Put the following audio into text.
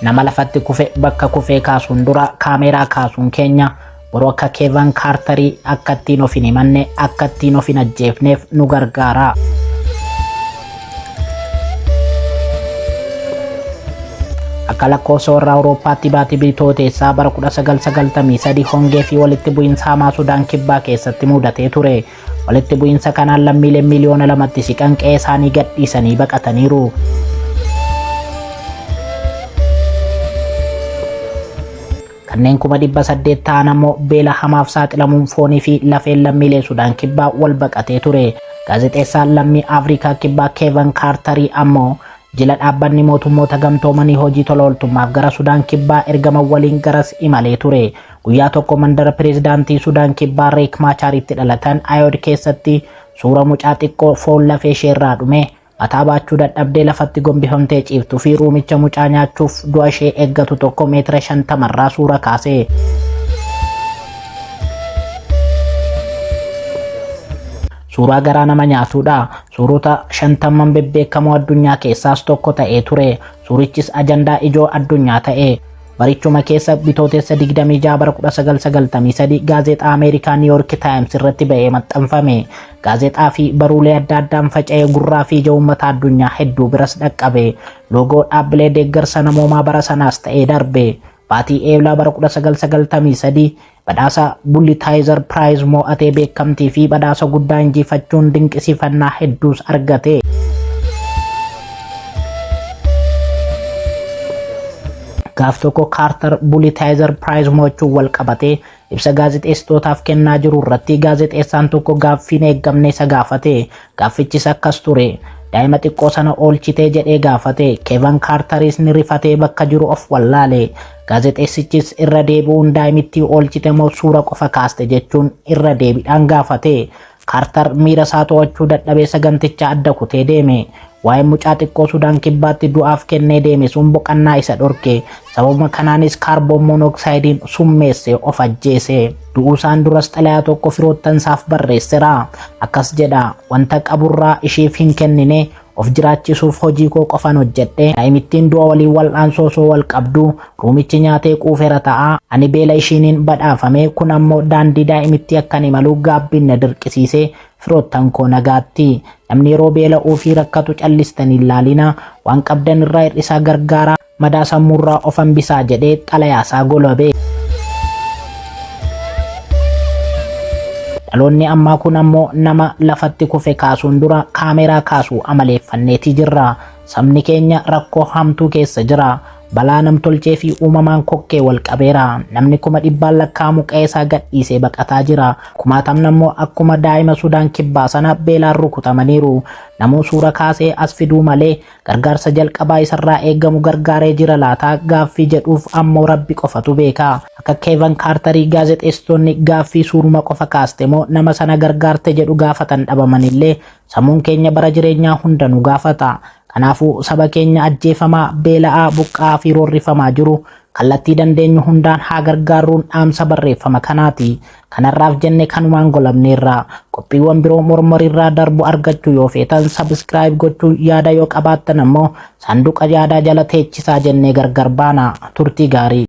Nama lafatti kufe bakka kufee kaasuun dura kaameeraa kaasuun keenya boru akka Keevan Kaartarii akka ittiin of hin himanne, akka ittiin of hin ajjeefneef nu gargaara. Akka lakkoofsa warra Awurooppaatti baatii Bitooteessaa bara 1993 hongee fi walitti bu'iinsa hamaa Sudaan Kibbaa keessatti mudatee ture. Walitti bu'iinsa kanaan lammiileen miliyoona 2tti siqan qe'ee isaanii gadhiisanii baqataniiru. Kanneen 800,000 ta'an ammoo beela hamaaf saaxilamuun foonii fi lafeen lammiilee Sudaan Kibbaa wal baqatee ture. Gaazexeessaan lammii Afrikaa Kibbaa Keevan Kaartarii ammoo jila dhaabbanni mootummoota gamtoomanii hojii tola ooltummaaf gara Sudaan Kibbaa ergaman waliin garas imalee ture. Guyyaa tokko mandara pireezidaantii Sudaan Kibbaa Reek Maachaaritti dhalatan Ayood keessatti suura mucaa xiqqoo foon lafee isheerraa dhume, mataa baachuu dadhabdee lafatti gombifamtee ciiftuu fi ruumicha mucaa nyaachuuf du'a ishee eeggatu tokko meetira 50rraa suura kaase. Suuraa garaa nama nyaatudha. Suurota 50 bebbeekamoo addunyaa keessaas tokko ta'ee ture. Suurichis ajandaa ijoo addunyaa ta'e. Barichuma keessa Bitootessa 26 bara 1993 gaazexaa Ameerikaa New York Times irratti ba'ee maxxanfame. Gaazexaa fi baruulee adda addaan faca'ee gurraa fi ija uummata addunyaa hedduu biras dhaqqabe. Loogoo dhaabbilee deeggarsa namoomaa bara sanaas ta'ee darbe. Baatii Eeblaa bara 1993 badhaasa Pulitzer Prize mo'atee beekamtii fi badhaasa guddaa injifachuun dinqisiifannaa hedduus argate. Gaaf tokko Kaartar Pulitzer Prize mo'achuun wal qabatee ibsa gaazexeessitootaaf kennaa jiru irratti gaazexeessaan tokko gaaffiin eeggamne isa gaafate. Gaaffichis akkas ture. Daa'ima xiqqoo sana oolchitee jedhee gaafate. Keevan Kaartaris ni rifatee bakka jiru of wallaale. Gaazexeessichis irra deebi'uun daa'imittii oolchite moo suura qofa kaaste jechuun irra deebiidhaan gaafate. Kaartar miira isaa to'achuu dadhabee saganticha adda kutee deeme. Waa'ee mucaa xiqqoo Sudaan Kibbaatti du'aaf kennee deeme sun boqannaa isa dhorke. Sababuma kanaanis kaarboon monoksaayidiin summeesse of ajjeese. Du'uusaan duras xalayaa tokko firoottansaaf barreessera. Akkas jedha: wanta qaburraa isheef hin kennine, of jiraachisuuf hojii koo qofan hojjedhe. Daa'imittiin du'a waliin wal'aansoo osoo wal qabdu ruumichi nyaatee quufeera ta'a. Ani beela ishiiniin badhaafame, kun ammoo daandii daa'imittii akkan imalu gaabbiin na dirqisiise. Firoottan koo nagaatti. Namni yeroo beela'uu fi rakkatu callistanii ilaalina. Waan qabdan irraa hir'isaa gargaaraa. Madaa sammuurraa of hambisaa jedhee xalayaasaa golabe. Dhaloonni ammaa kun ammoo nama lafatti kufe kaasuun dura kaameeraa kaasuu amaleeffanneetii jirra. Sabni keenya rakkoo hamtuu keessa jira. Balaa namtolchee fi uumamaan kokkee wal qabeera. Namni 100,000 lakkaa'amu qe'eesaa gadhiisee baqataa jira. Kumaatamni ammoo akkuma daa'ima Sudaan Kibbaa sana beelaan rukutamaniiru. Namuu suura kaasee as fiduu malee gargaarsa jalqabaa isarraa eegamu gargaaree jira laataa gaaffii jedhuuf ammoo Rabbi qofatu beeka. Akka Keevan Kaartarii gaazexeessitoonni gaaffii suuruma qofa kaaste moo nama sana gargaarte jedhu gaafatan dhabamanillee sammuun keenya bara jireenyaa hunda nu gaafata. Kanaafuu saba keenya ajjeefamaa, beela'aa, buqqa'aa fi roorrifamaa jiru kallattii dandeenyu hundaan haa gargaarruun dhaamsa barreeffama kanaati. Kanarraaf jenne kanumaan golabneerra. Qophiiwwan biroo mormorirraa darbu argachuu yoo feetan subscribe gochuu, yaada yoo qabaattan ammoo saanduqa yaadaa jala teechisaa jennee gargar baana. Turtii gaarii.